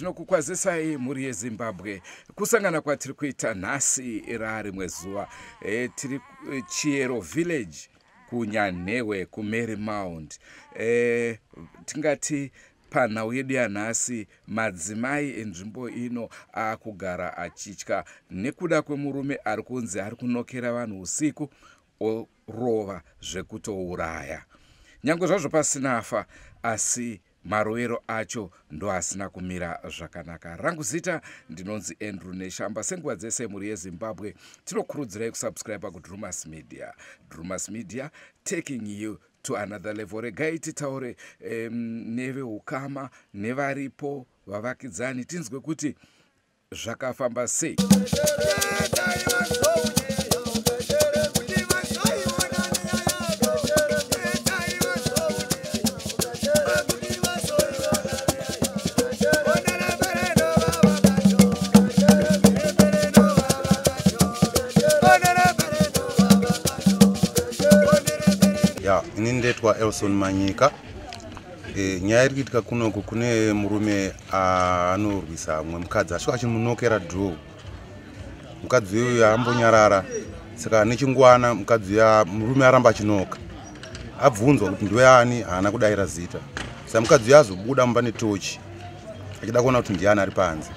Tinokukwazisai mhuri yeZimbabwe. Kusangana kwatiri kuita nhasi rarimwe zuva. Tiri Chiyero Village kuNyanhewe kuMary Mount. Tingati panhau yedu yanhasi madzimai enzvimbo ino akugara achitya nekuda kwemurume ari kunzi ari kunokera vanhu usiku orova zvekutouraya. Nyangwe zvazvo pasina afa asi marovero acho ndoasina kumira zvakanaka. Rangu zita ndinonzi Andrew Neshamba. Senguva dzese mhuri yeZimbabwe tinokurudzirai kusubscribe kuDrumas Media. Drumas Media taking you to another level. Regai titaure neveukama nevaripo vavakidzani tinzwe kuti zvakafamba sei. Ya, ini ndetwa Elson Manyika. Nyaya iri kuitika kunoku kune murume anorwisa mumwe mukadzi asvika achimunokera dhoo. Mukadzi uyu ambonyarara, saka nechingwana mukadzi uya murume aramba achinoka. Abvunzwa kuti ndiwe ani, haana kudaira zita. Saka mukadzi uya azobuda mumba netochi achida kuona kuti ndiani ari panze.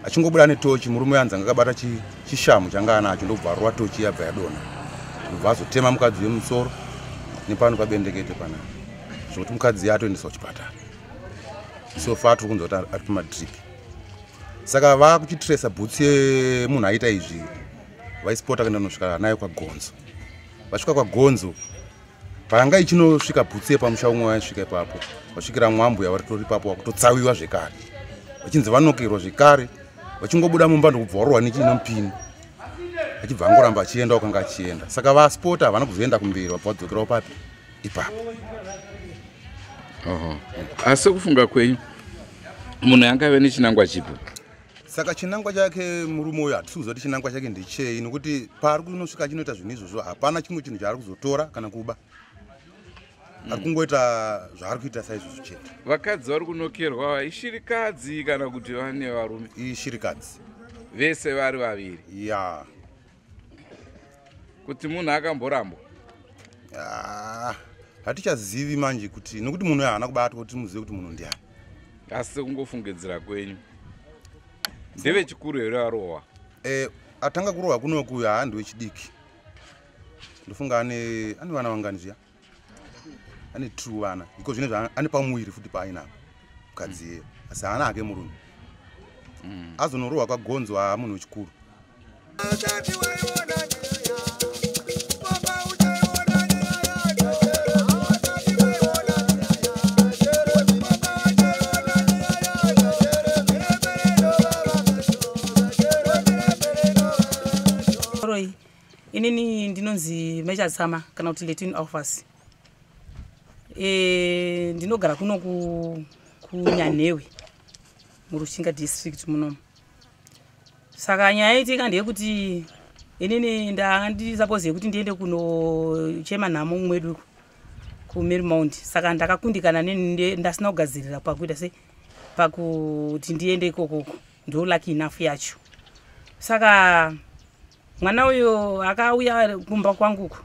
Achingobuda netochi murume uya anzi anga akabata chishamu changa anacho ndobva arova tochi yabva yadonha. Ndobva azotema mukadzi uyu musoro nepano pabendekete panapa. Zvekuti mukadzi atoendeswa kuchipatara. So far tiri kunzwa kuti ari pamadrip. Saka vakuchitresa bhutsu yemunhu aita izvi vaisipota kuenda kunosvika nayo kwaGonzo. Vasvika kwaGonzo panga ichinosvika bhutsu yepamusha umwe vaisvika ipapo vasvikira mwambuya varitori ipapo vakutotsawiwa zvekare vachinzi vanokerwa zvekare vachingobuda mumba ndokubva varohwa nechinomupini achibva angoramba achienda wakanga achienda. Saka vasipota havana kuzoenda kumberi vabva vadzokerawo papi ipapo. Asi kufunga kwenyu munhu angave nechinangwa chipi? Saka chinangwa chake murume uyu hatisi kuziva kuti chinangwa chake ndechei, nokuti paari kunosvika achinoita zvinhu izvozvo hapana chimwe chinhu chaari kuzotora kana kuba. Ari kungoita zvaari kuita saizvozvo chete. Vakadzi vari kunokerwa ishirikadzi kana kuti vane varume? Ishirikadzi. Vese vari vaviri? Ya. Kuti munhu akamborambwa? Hatichazivi manje kuti nokuti munhu haana kubatwa kuti muzive kuti munhu ndiani. Asi kungofungidzira kwenyu. Ndevechikuru here varohwa? Atanga kurohwa kunoku haandi wechidiki. Ndofunga ane vana vangani zviya? Ane 2 vana. Iko zvine ane pamuviri futi paainapo mukadzi iye. Asi haana hake murume. Azonorohwa kwaGonzo munhu wechikuru. Inini ndinonzi Mechatsama kana kuti Letin Alphas. Ndinogara kuno kuNyanhewe muRushinga district munomu. Saka nyaya itika ndeyekuti inini ndandisapose yekuti ndiende kunochema nhamo mwedu kuMary Mount. Saka ndakakundikana ndasina kugadzirira pakuita sei pakuti ndiende ikokoko. Ndo lucky enough yacho. Saka mwana uyo akauya kumba kwangu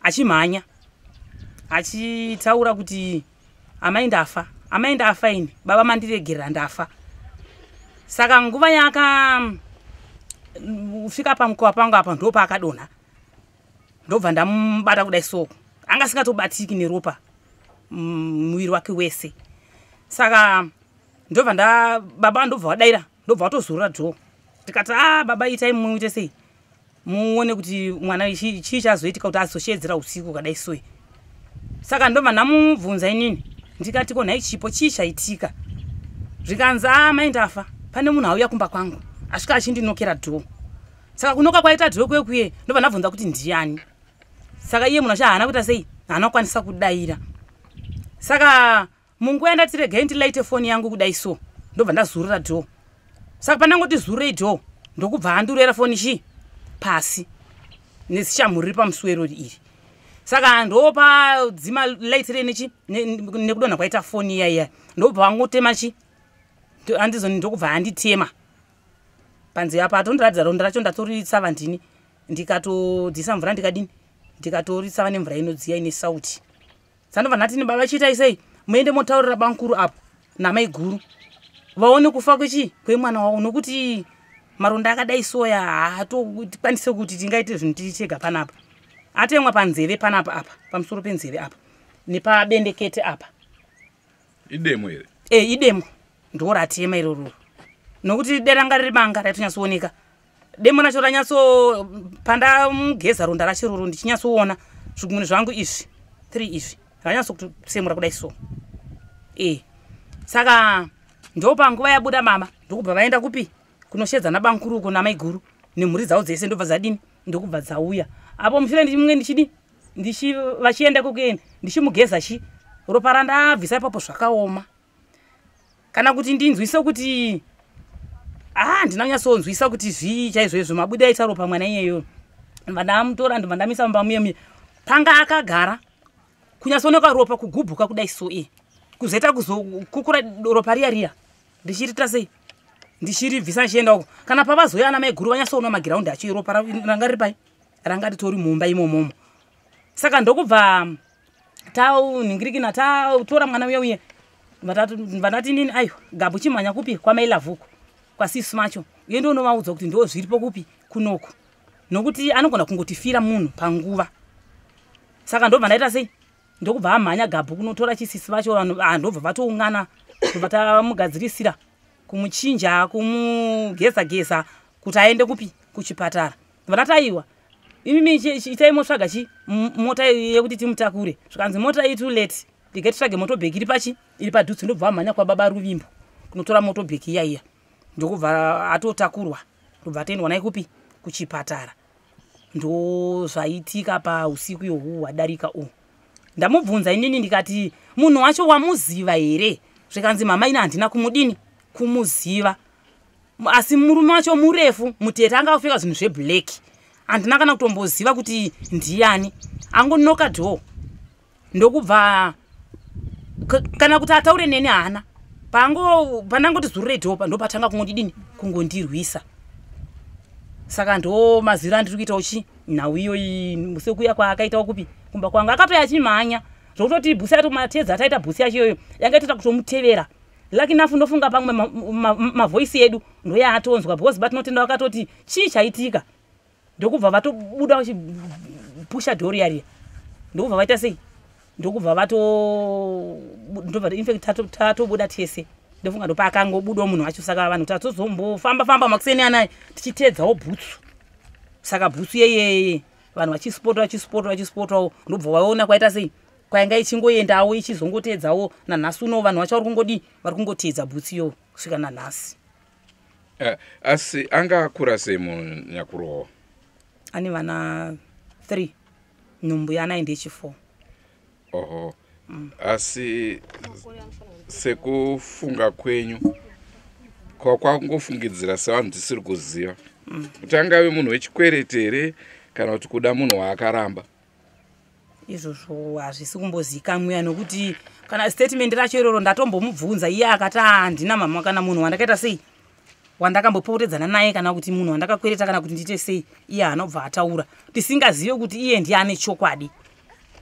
achimhanya achitaura kuti amai ndafa, amai ndafa ini, baba mandiregerera ndafa. Saka nguva yaka kusvika pamukova pangu apa ndo paakadonha. Ndobva ndamubata kudai soko. Anga asingatobatiki neropa muviri wake wese. Saka ndobva baba ndobva vadaira, ndobva vatozorora dhoo. Tikati baba itai muite sei? Muone kuti mwana chii chazoitika kuti azoshedzera usiku kadai soi. Saka ndobva ndamubvunza inini. Ndikati ko nhai Chipo chii chaitika? Zvikanzi amai ndafa, pane munhu auya kumba kwangu asvika achindinokera dhoo. Saka kunoka kwaita dhoo kwekuye ndobva ndabvunza kuti ndiani. Saka iye munhu acho haana kuita sei? Haana kukwanisa kudaira. Saka munguva yandati regai ndilaite foni yangu kudai so ndobva ndazurura dhoo. Saka pandangoti zururei dhoo ndokubva andurera foni chi pasi nezishamhu riri pamusuwero iri. Saka ndopadzima light renechi nekudonha kwaita foni iya iya ndobva vangotema chi Andizoni ndokubva anditema panzeve apa, atondiratidza ronda racho. Ndatoritsava ndini, ndikatodzisa mvura, ndikadini, ndikatoritsava nemvura inodziya ine sauti. Sandobva ndatini, "Baba, chiitai sei, muende motaurira bankuru apo namaiguru vaone kufa kwechi kwemwana wavo, nokuti maronda akadai soya haatokwanise kuti tingaite zvinhu tiri tega panapa." Atemwa panzeve panapa, apa pamusoro penzeve apa nepabendekete apa. Idemo here? E, idemo ndo ratema irororo, nokuti deranga riri banga raitonyatsooneka. Demo racho ranyatso pandamugeza ronda racho iroro, ndichinyatsoona zvigunwe zvangu izvi 3 izvi ranyatsokusemura kudai so. E, saka ndopanguva yabuda mama, ndokubva vaenda kupi, kunoshedza nabankuru uko namaiguru nemhuri dzavo dzese. Ndobva dzadini, ndokubva dzauya apo mushure ndimwe ndichidi vachienda kokuenda, ndichimugeza chi ropa randabvisa ipapo. Zvakaoma kana kuti ndinzwise kuti handina kunyatsonzwisa kuti zvii chaizvo izvo mabuda aita ropa mwana iyeyo. Vandamutora, ndobva ndamisa mumba muye muye panga akagara, kunyatsooneka ropa kugubhuka kudai so. E, kuzoita kuzokukura ropa riya riya, ndichiriita sei, ndichiribvisa, ndichienda uko. Kana pavazoya ana maiguru, vanyatsoona magiraundi acho, ropa ranga riri pai, ranga ritori mumba imomomo. Saka ndokubva taunhingirikina, tatora mwana uya uye vandati nini, "Aiwa, Gabhu, chimhanya kupi, kwamailavhuku kwasisi macho, uye ndonovaudza kuti ndo zviripo kupi kunoku, nokuti anogona kungotifira munhu panguva." Saka ndobva ndaita sei, ndokubva amhanya Gabhu kunotora chisisi vacho. Vanhu ndobva vatoungana, ndobva tamugadzirisira, kumuchinja, kumugeza geza kuti aende kupi, kuchipatara. Ndobva aiwa, imimi itai motsvaga chi mota yekuti timutakure. Zvikanzi mota iyi too late, ndike titsvage motobheki iri pachi, iri padhuze. Ndobva amhanya kwababa Ruvimbo kunotora motobheki iya iya, ndokubva atotakurwa, ndobva atoendwa naye kupi, kuchipatara. Ndo zvaitika pausiku yohu hwadarika uhu. Ndamubvunza inini ndikati, "Munhu wacho wamuziva here?" Zvikanzi, "Mama, ini handina kumudini, kumuziva, asi murume wacho murefu, mutete, anga akapfeka zvinhu zveblack. Handina kana kutomboziva kuti ndiani. Angonoka door, ndokubva kana kuti ataure neni haana. Pango pandangoti zurure door, ndopatanga kungondidini, kungondirwisa." Saka ndo maziro andiri kuitawo chi nhau iyoyi, sekuya kwaakaitawo kupi, kumba kwangu. Akatoya achimhanya zvokutoti bhusi yato matedza ataita bhusi yacho iyoyo yanga itoita kutomutevera. Lucky enough, ndofunga pamwe mavoisi edu ndoyaatonzwa, because batinotenda vakatoti, "Chii chaitika?" Ndokubva vatobuda vachipusha door riya riya, ndokubva vaita sei, ndokubva vato ndobva infact tatobuda tese. Ndofunga ndopaakangobudawo munhu wacho. Saka vanhu tatozombofamba famba makuseni anaya tichiteedzawo bhutsu. Saka bhutsu yeyeye vanhu vachisipota, vachisipota, vachisipotawo, ndobva vaona kwaita sei, kwainga ichingoendawo, ichizongoteedzawo. Nanhasi uno vanhu vacho vari kungodii, vari kungoteedza bhutsu iyoyo kusvika nanhasi. Asi anga akura sei munhu nyakurohwa? Ane vana 3, nhumbu yaanayi ndechi4. Oho, asi sekufunga kwenyu, kwakwangofungidzira sevanhu tisiri kuziva kuti angave munhu wechikwereti here, kana kuti kuda munhu waakaramba? Izvozvo hazvisi kumbozikamwiwa, nokuti kana statement racho iroro ndatombomubvunza iye akati, "Handina mama, kana munhu wandakaita sei, wandakambopopotedzana naye, kana kuti munhu wandakakwereta, kana kuti ndiite sei." Iye haanobva ataura, tisingazive kuti iye ndiye ane chokwadi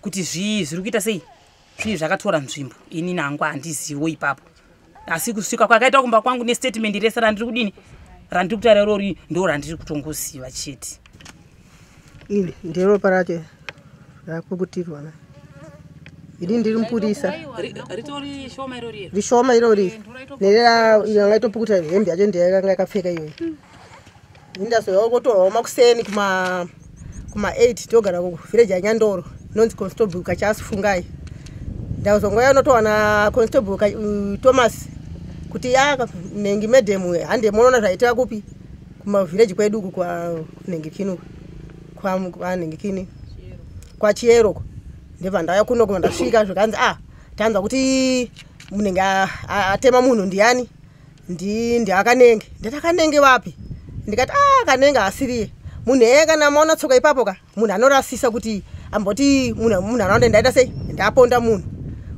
kuti zvii zviri kuita sei, zvii zvakatora nzvimbo. Ini nangu handizivo ipapo, asi kusvika kwakaita kumba kwangu nestatement rese randiri kudini, randiri kutaura irori, ndo randiri kutongoziva chete. Iri nderopa racho rakukutirwa na ini ndiri mupurisa. Ritori shoma irori. Rishoma irori, nerera yanga itopukuta hembe yacho ndeyakanga yakapfeka iyoyo. Ini ndazoyawo kotorwawo makuseni kuma 8, togara kuvhireji yaNyandoro inonzi Constable Kachasi Fungai. Ndazongoya unotowana Constable Thomas kuti ya nengi madam, hande munoona zvaitika kupi, kumavhireji kwedu uku kwanhengikini, kwanhengikini, kwaChiyero. Ndibva ndauya kuno kuma ndasvika, zvikanzi, "A, tanzwa kuti munenge atema munhu ndiani, ndiakanenge." Ndati, "Akanenge vapi?" Ndikati, "A, Kanenge asiriye munhu eye. Kana maona tsoka ipapo ka, munhu anorasisa kuti amboti munhu anoenda, ndaita sei, ndaponda munhu."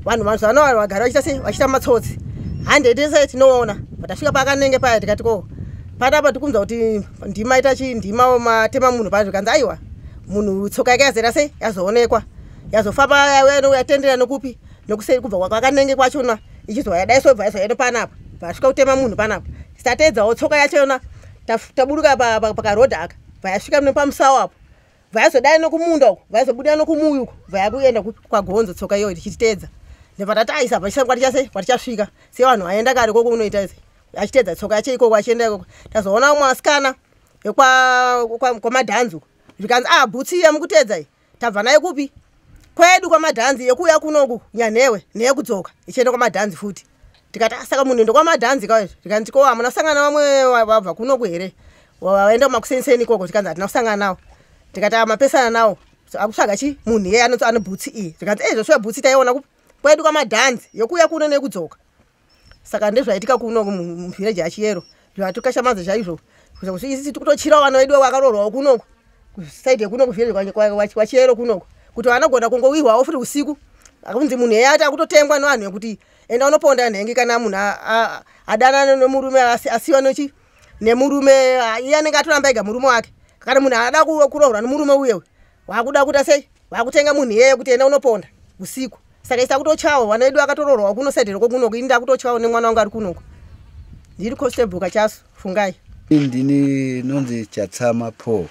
Vanhu mazuva ano vagara vachiita sei, vachiita matsotsi. Handetese tinoona. Patasvika pakanenge paya tikati ko panapa tikunzwa kuti ndima ita chii, ndima matema munhu paa. Zvikanzi aiwa, munhu tsoka yake yazera sei, yazoonekwa yazofamba yatendera nokupi nokuseri kubva kwakanenge kwachona ichizwa yadai so bva yazoenda panapa vasvika kutema munhu panapa. Tateedzawo tsoka yachona taburuka pakarodha aka bva yasvika nepamusawo apo bva yazodai nokumunda uko bva yazobuda nokumuyi uko bva yakuenda kwagonzo tsoka iyoyo tichiteedza. Ndobva tati aisa pa kwatichase kwatichasvika sevanhu vaenda kare koko unoita se achiteedza tsoka yacho ikoko achienda ikoko. Tazoona umwe asikana kwamadhanzi uko zvikanzi a bhutsi yamukuteedza iyi tabva nayo kupi kwedu kwamadhanzi yekuuya kunoku nyanhewe neyekudzoka ichienda kwamadhanzi futi. Tikati saka munhu ende kwamadhanzi kaizvo. Tikanzi ko hamuna kusangana vamwe vabva kunoku here vaenda kumakuseniseni ikoko? Tikanzi hatina kusangana nawo. Tikati mapesana nawo akutsvaga chi munhu iyeye ane bhutsi iyi. Tikanzi e zvoshuwa bhutsi taiona kwedu kwamadhanzi yekuuya kuno neyekudzoka. Saka ndezvaitika kuno muvhireji yachiyero zvatukashamadza chaizvo isi tikutochirawo vana vedu vakaroorwawo kunoku saidi yekuno kuvhireji kwachiyero kunoku kuti vanogona kungowirwawo futi usiku akunzi munhu iyeye ati akutotengwa nevanhu ekuti enda unoponda nhengi kana munhu adanana nemurume asiwa nechi nemurume iye anenge atoramba ega murume wake. Kana munhu ada kuroorwa nemurume uyewe wakuda kuita sei wakutenga munhu iyeye kuti enda unoponda usiku. Saka isa kutochawo vana vedu vakatoroorwawo kuno saidi reko kunoku ini ndakutochawo nemwana wangu ari kunoku. Ndiri constable Kachasu Fungai. Ndini nonzi Chatsama Paul.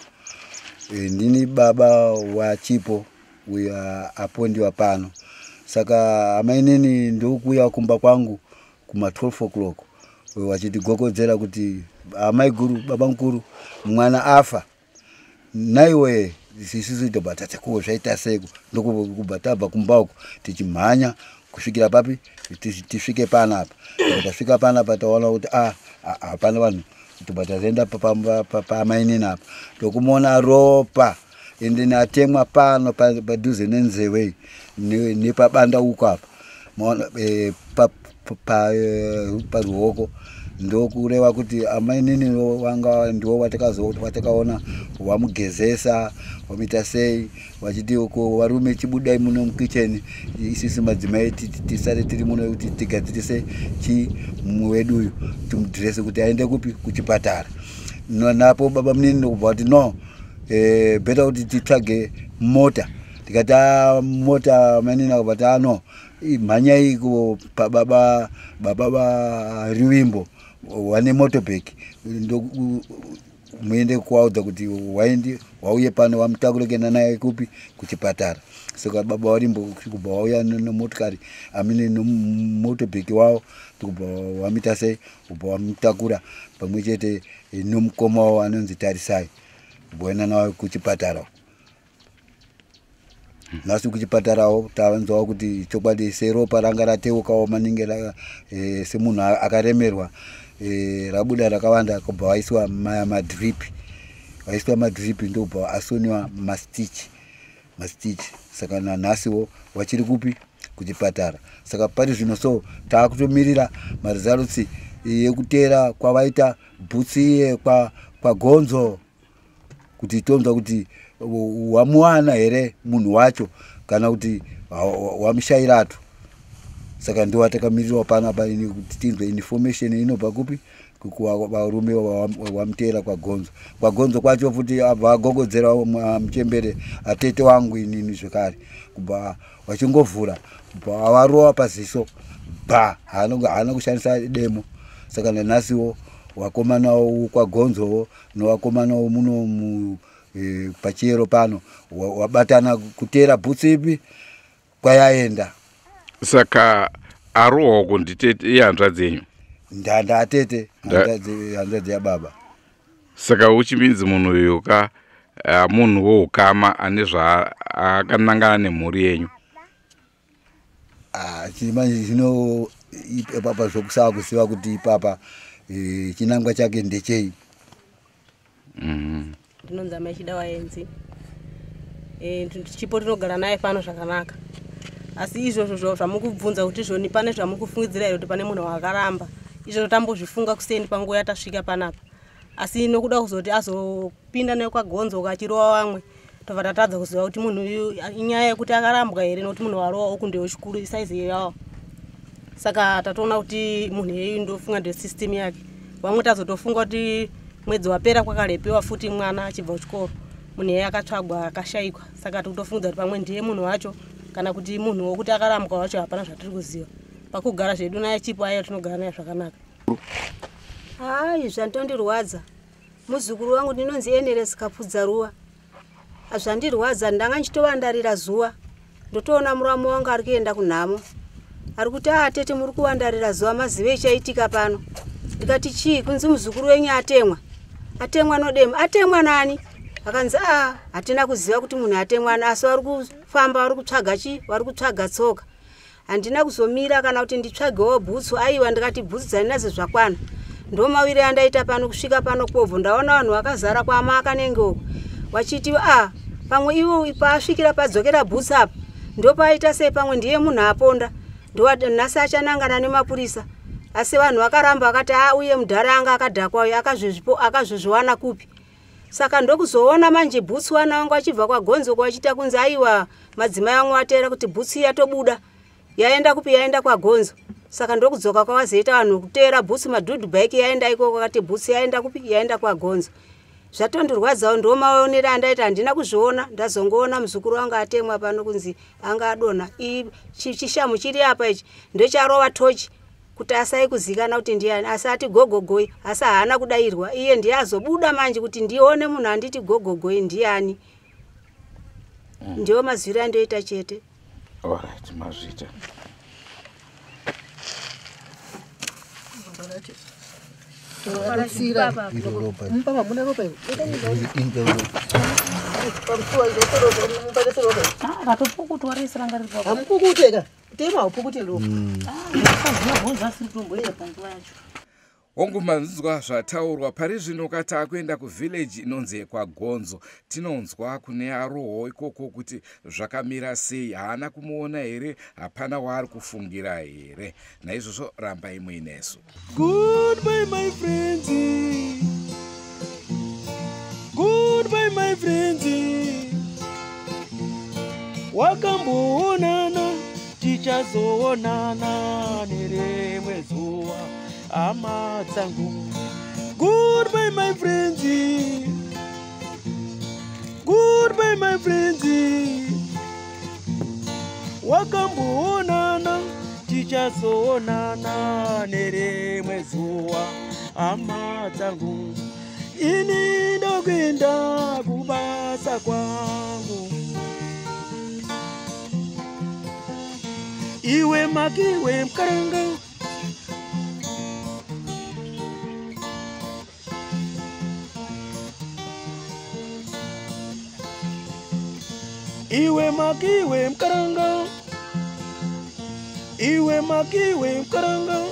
Ndini baba waChipo uyo apondiwa pano. Saka amainini ndokuuya kumba kwangu kuma 12 o'clock vachitigogodzera kuti amai guru baba mukuru mwana afa. Naiwe isusu tobva tati ko zvaita seiko, ndokubva tabva kumba uko tichimhanya kusvikira papi tisvike panapa. Tasvika panapa taona kuti hapana vanhu, tobva tazoenda pamainini apa ndokumuona ropa ende atemwa pano padhuze nenzeve nepabanda uko apa maona paruoko. Ndokureva kuti amainini vanga ndiwo watakaona wamugezesa wamuita sei vachiti ko varume chibudai muno mukicheni isisi madzimai tisare tiri muno kuti tigadzirise chi mumwe wedu uyu timudhirese kuti aende kupi kuchipatara. Napo baba munini ndokubva kuti no bheta kuti titsvage mota. Tikati mota mainini akabva ti ano mhanyai ko baba varivimbo vane motobheki muende kuvaudza kuti waendi wauye pano wamutakure kuenda naye kupi kuchipatara. Saka baba varimbo kubva vauya nemotokari amine nemotobheki wavo kubva wamuita sei kubva wamutakura pamwe chete nomukoma wavo anonzi Tarisai kubva waenda nawo kuchipatara. Nhasi kuchipatarawo tanzwawo kuti chokwadi seropa ranga rateukawo maningi semunhu akaremerwa rabuda rakawanda kubva vaiswa madrip vaiswa madrip ndobva asoniwa mastitch. Saka nanhasiwo vachiri kupi kuchipatara. Saka pari zvino so taakutomirira maresults yekuteera kwavaita bhutsi iye kwagonzo kuti tonzwa kuti wamuwana here munhu wacho kana kuti wamushayiratu. Saka ndo watakamirirawo panapa kuti tinzwe information inobva kupi varume wamuteera kwagonzo. Kwagonzo kwacho futi abva agogodzerawo muchembere atete wangu inini zvekare kubva vachingovhura kubva avarova paziso bha haana kushandisa demo. Saka nanhasiwo vakomanawo kwagonzowo nevakomanawo muno pachiyero pano wabatana kuteera bhutsi ipi kwayaenda. Saka arohwa uko nditete ihanzvadzi yenyu? Ndatete hanzvadzi yababa. Saka uchimbinzi munhu uyu ka munhu woukama ane zvaakanangana nemhuri yenyu? Manje zvino ipapa zvokusava kuziva kuti ipapa chinangwa chake ndechei. Ndinonzi amai Chidawaenzi. Chipo tinogara naye pano zvakanaka. Asi izvozvo zvamukubvunza kuti zvoni pane zvamukufungidzira here kuti pane munhu wakaramba, izvozvo tambozvifunga kuseni panguva yatasvika panapa. Asi nokuda kuzoti azopinda nekwagonzo achirova vamwe tobva tatadza kuziva kuti munhu uyu inyaya yekuti akarambwa here nokuti munhu warowa uku ndewechikuru isaizi yawo. Saka tatoona kuti munhu iyeyu ndofunga ndiyo system yake. Vamwe tazotofunga kuti mwedzi wapera kwakarepewa futi mwana achibva kuchikoro, munhu iyeye akatsvagwa akashayikwa. Saka tikutofunga kuti pamwe ndiye munhu wacho, kana kuti munhu wokuti akarambwa wacho, hapana zvatiri kuziva. Pakugara zvedu naye Chipo, aiwa, tinogara naye zvakanaka. Hai, zvantondirwadza, muzukuru wangu ndinonzi Eneres Kapfudzaruwa. Zvandirwadza, ndanga ndichitovandarira zuva, ndotoona muramo wangu ari kuenda kunhamo, ari kuti, "A tete, muri kuvandarira zuva, mazive ichaitika pano." Ndikati, "Chii?" Kunzi muzukuru wenyu atemwa, atemwa nodemo. Atemwa nani? Akanzi, "A, hatina kuziva kuti munhu atemwa, asi vari kufamba, vari kutsvaga chi, vari kutsvaga tsoka." Handina kuzomira kana kuti nditsvagewo bhutsu, aiwa. Ndikati bhutsu dzandinadzo zvakwana. Ndo mawiri andaita pano. Kusvika pano kwobvo ndaona vanhu vakazara kwamakanenge uko, vachiti, "A, pamwe ivo paasvikira padzokera bhutsu apa, ndopaita sei, pamwe ndiye munhu aponda, nhasi achanangana nemapurisa." Asi vanhu vakaramba, vakati, "A, uye mudhara anga akadhakwa uyo, akazvizviwana kupi?" Saka ndokuzoona manje bhutsu, vana vangu vachibva kwaGonzo vachiita kunzi, aiwa, madzimai vamwe vateera kuti bhutsu yatobuda, yaenda kupi? Yaenda kwaGonzo. Saka ndokudzoka kwavazoita vanhu kuteera bhutsu, madhudhu bhaiki yaenda ikoko, akati bhutsu yaenda kupi? Yaenda kwaGonzo. Zvatondirwadzawo, ndo maonero andaita. Handina kuzviona, ndazongoona muzukuru wangu atemwa pano, kunzi anga adonha. Chishamu chiri apa ichi ndocharova tochi kuti asai kuzikana kuti ndiani, asi ati gogogoi, asi haana kudayirwa. Iye ndiye azobuda manje kuti ndione munhu anditi gogogoi ndiani. Ndiwo mazwiro andoita chete. Alright, mazvita. Mumba hamuna ropa. Ratopukutwa rese ranga riri. Hamupukuteka tema, haupukute ropa. Bhonzo asiri kutomboita panguva yacho. Hongu, manzwa zvataurwa. Pari zvino kataakuenda kuvhileji inonzi yekwaGonzo, tinonzwa kune arohwo ikoko kuti zvakamira sei. Haana kumuona here? Hapana waari kufungira here? Naizvozvo rambai muinesu. Goodbye, my friends. Goodbye, my friends. Wakamboonana, tichazoonana nerimwe zuva, hama dzangu. Goodbye, my friends. Goodbye, my friends. Wakamboonana, tichazoonana nerimwe zuva, hama dzangu. Ini ndokuenda kubasa kwangu. Iwe makiwe mkaranga. Iwe makiwe mkaranga. Iwe makiwe mkaranga.